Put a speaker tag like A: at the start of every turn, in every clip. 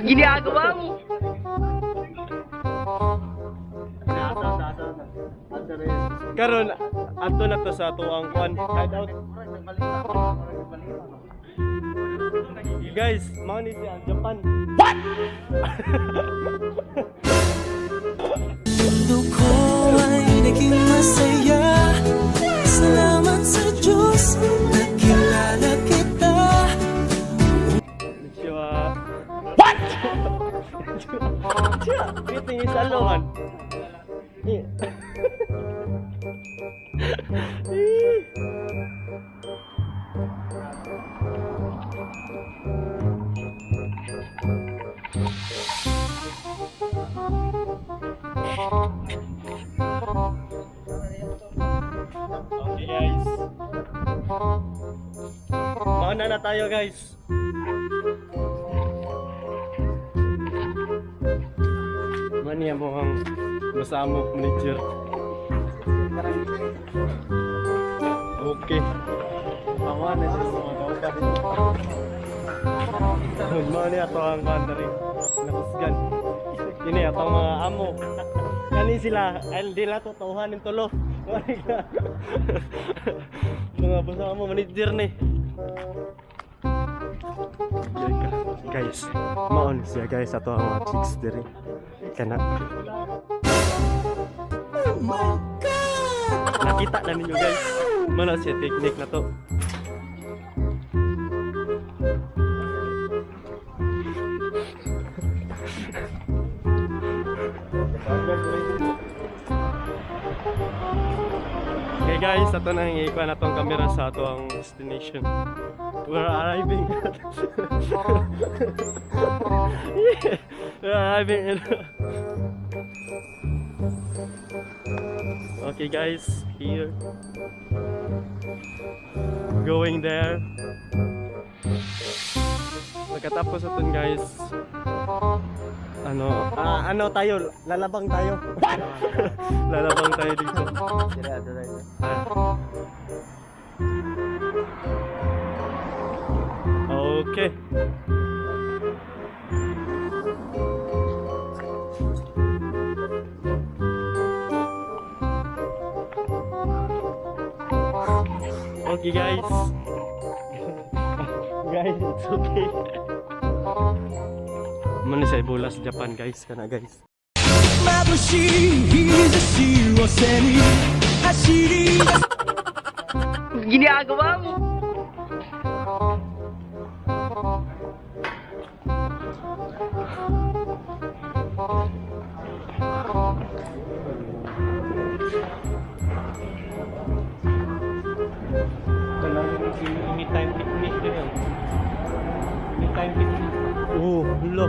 A: Ginagawa mo.
B: Karon adto na to sa tuang kwan hideout. Guys, mao ni siya ang Japan. What?
C: Mundo ko ay naging masaya. Salamat sa Diyos, nakilala kita.
B: Konnichiwa. What? Konnichiwa. Greeting is alo man. Eh. Eh. Okay, guys. Mauna na tayo, guys. Mani mo ang masamo manager. Okay.
D: Panguan na siya sa mga kaupa dito.
B: Mani ato ang kwan diri. Nakusgan. Ini ato ang mga amo. Kani sila ay di lang totoohan ning tulo. Mani ka. Mga basta amo manager ni. Yun ka. Guys, maon siya, guys, ato ang mga chicks diri. Kana.
C: Oh my God!
B: Nakita na ninyo, guys. Mano siya technique na to. Okay guys, ato na ang ikuha na tong camera sa ato ang destination. We're arriving. We're arriving in. Okay guys, here. Going there. Pagkatapos aton, guys, ano, ano tayo, lalabang tayo. Lalabang tayo dito.
D: Dire, dire.
B: Ah. Okay. Okay, guys. Guys, it's okay. Mano sa Ebola sa Japan, guys, kana, guys.
C: 眩しい日差しを背に走り出す。
A: Ginagawa mo.
D: Anytime Fitness din yun. Anytime Fitness.
B: Oh, hello.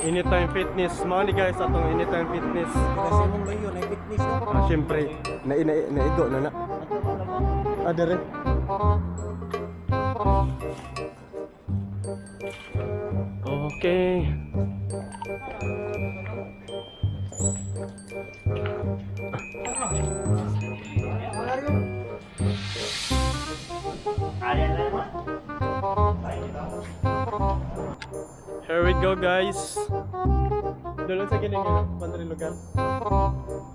B: Anytime Fitness. Mao ni, guys, atong Anytime Fitness.
D: Kasi mong layo, na fitness na.
B: Ah, syempre, na ina naigo na na. Ah, dere. Okay. Here we go, guys. Doon sa giling nga pandre lugar.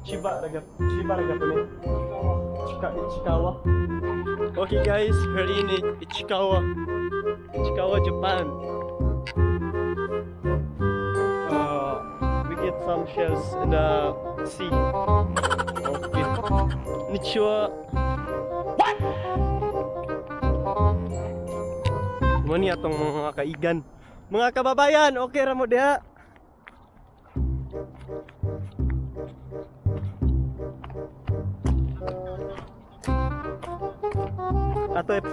B: Chiba raga, Chiba raga po ni. Chika Ichikawa. Okay guys, we're in Ichikawa. Ichikawa, Japan. We get some shells in the sea. Okay. Konnichiwa. What? Mani atong mga kaigan. Mga kababayan, okay ra mo diha? Ato eh.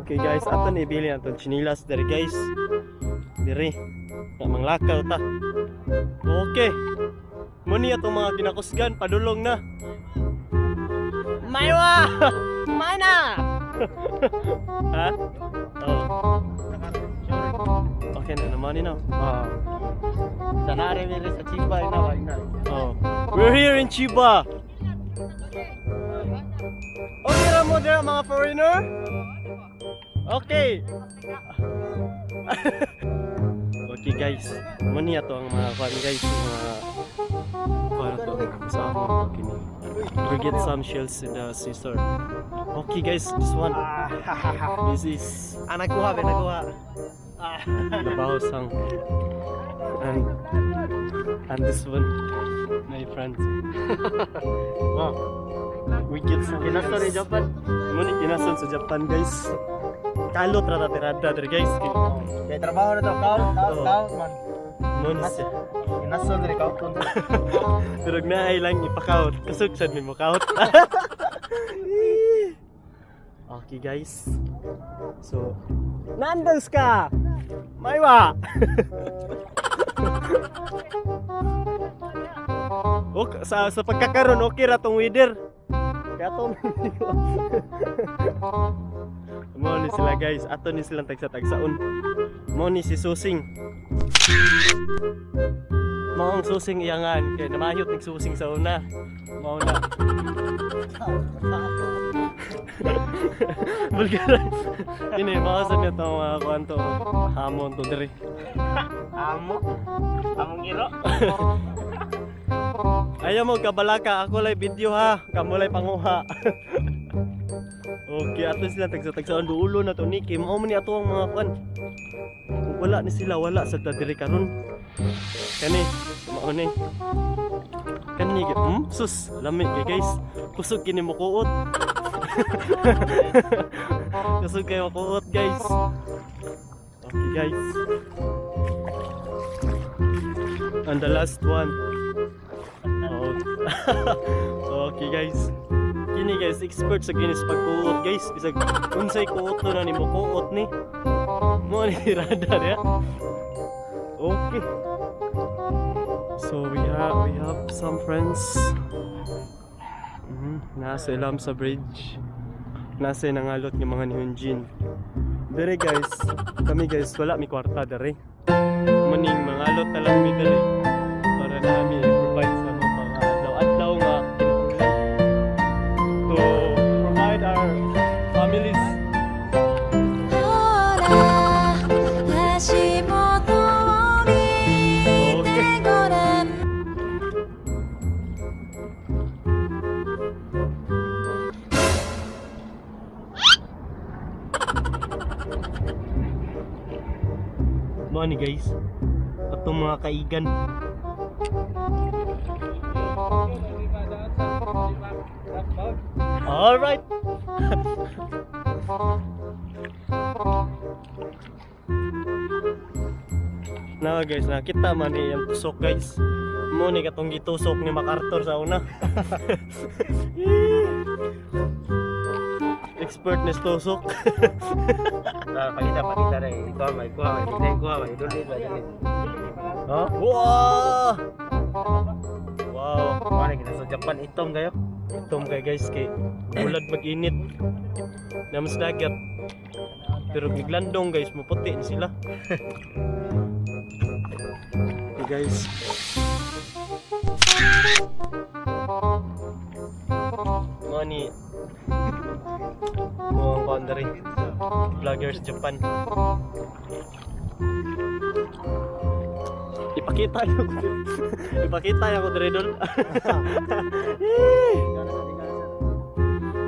B: Okay guys, ato ni ibili atong chinilas diri, guys. Diri. Na manglakaw ta. Okay. Muni atong mga ginakusgan padulong na. Maywa! Mana! Ha? Oh. Okay na naman ni no. Ah.
D: Sana rin sa Chiba na wag na.
B: Oh. We're here in Chiba. Okay. mo dira mga foreigner? Okay. Okay guys, mo niya to ang mga kwan guys, mga kwan to sa amon kini. We get some shells in the scissor. Okay guys, this one. This is
D: Ah, nagkuha ba? Nagkuha.
B: Labaho sang and this one, my friends.
D: Wow.
B: We get some.
D: Kinaso ni Japan.
B: Mo ni kinason sa Japan guys. Kalot ra ta tirada diri guys.
D: Kaya trabaho na to. Count, count, count man.
B: Mo ni siya.
D: Kinaso diri count.
B: Pero naay lang ipakaut. Kusog sad mi mo kaut. Okay guys. So, Nandos ka! Maiwa! Ok, sa pagkakaron okay ra tong weather. Kaya to Mo ni sila guys, ato ni silang tagsa-tagsaon. Mo ni si Susing. Mao ang susing iyangan kay namayot nig susing sa una. Mao na. Bulgaran. Ini mao sa niya tong mga kuan to hamon to diri.
D: Amo. Among iro.
B: Ayaw mo kabalaka, ako lay video ha. Kamo lay panguha. Okay, ato sila tagsa-tagsaon duulo na to ni Kim. Mao man ni ato ang mga kuan. Kung wala ni sila, wala sa ta diri karon. Kani, mao ni. Kani, sus, lami kay guys. Kusog kini mo kuot. Kusog kayo kuot guys. Okay guys. And the last one. Oh. Okay guys. Kini guys, expert sa Guinness pagkuot guys. Bisag unsay kuot to na nimo kuot ni. Mo ni tirada niya. Okay. So we have some friends. Nasa ilam sa bridge. Nasa nangalot ng mga nihunjin. Dere guys, kami guys wala mi kwarta dere. Maning mangalot na lang mi dere para nami provide sa mga mga adlaw-adlaw nga kinahanglan to provide our families.
E: ほら足元を見
B: Okay.
E: てごらん。
B: Mao ni guys. Atong mga kaigan. All right. Na guys, nakita man ni ang tusok guys. Mo ni katong gitusok ni MacArthur sa una. Expert ni sa tusok.
D: Ah, pakita, pakita rin. Ikaw may kuha, may hindi kuha, may dulit, may dulit. Oh?
B: Wow! Wow.
D: Kuha na kita sa Japan itom kayo.
B: Itom kay guys kay bulad mag-init. Namas dagat. Pero giglandong guys, maputi ni sila. Okay guys. Mga ni mga kuan rin. Vloggers Japan. Ipakita niyo ko. Ipakita niyo ko diri dol.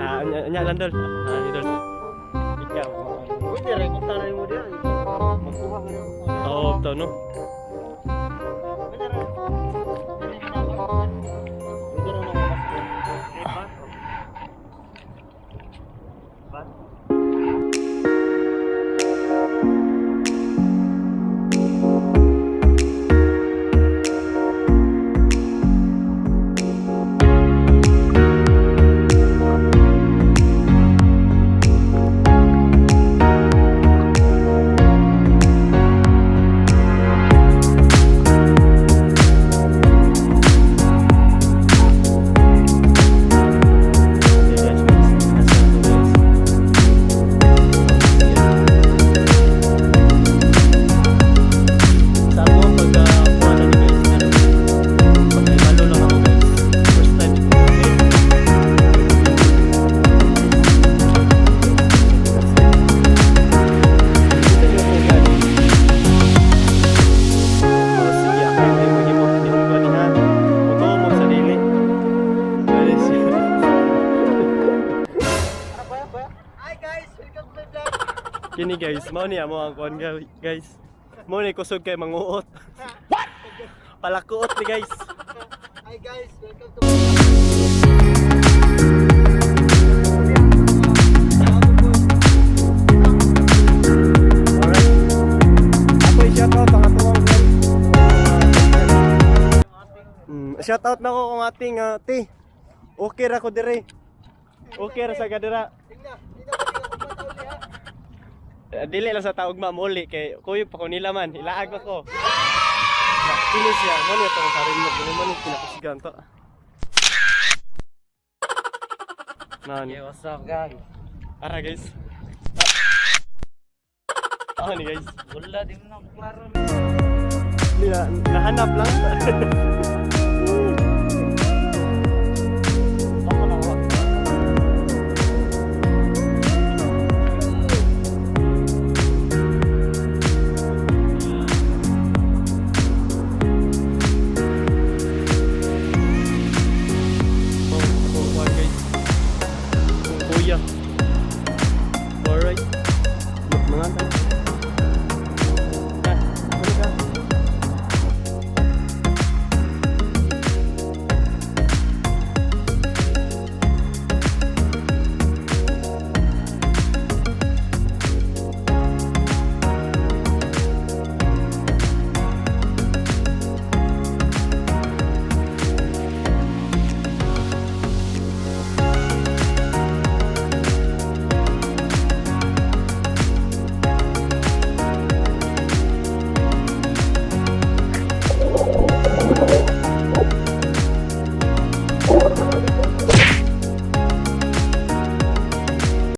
B: Ah, anya, anya lang dol. Ah, ni dol. Ikaw.
D: Pwede rin kung tanay mo diyan. Magkuha ka rin.
B: Oo, to no.
D: Pwede rin. Pwede rin naman. Bat? Bat?
B: Kini guys, mao niya mo ang kuan guys. Mao ni kusog kay manguot. What? Palakuot ni guys.
D: Hi guys, welcome to
B: Alright. Ako i-shout out ang atong friend. Shout out na ko kung ating te. Okay ra ko dire. Okay ra sa kadira. Dili lang sa taog ma'am uli kay kuyog pa ko nila man, ilaag pa ko. Kini siya, mo ni itong karin mo, kini mo ni kinakusgan to. Nani.
D: Yeah, what's up guys?
B: Ara guys. Ah, ni guys.
D: Wala, di mo na klaro.
B: Nila, nahanap lang.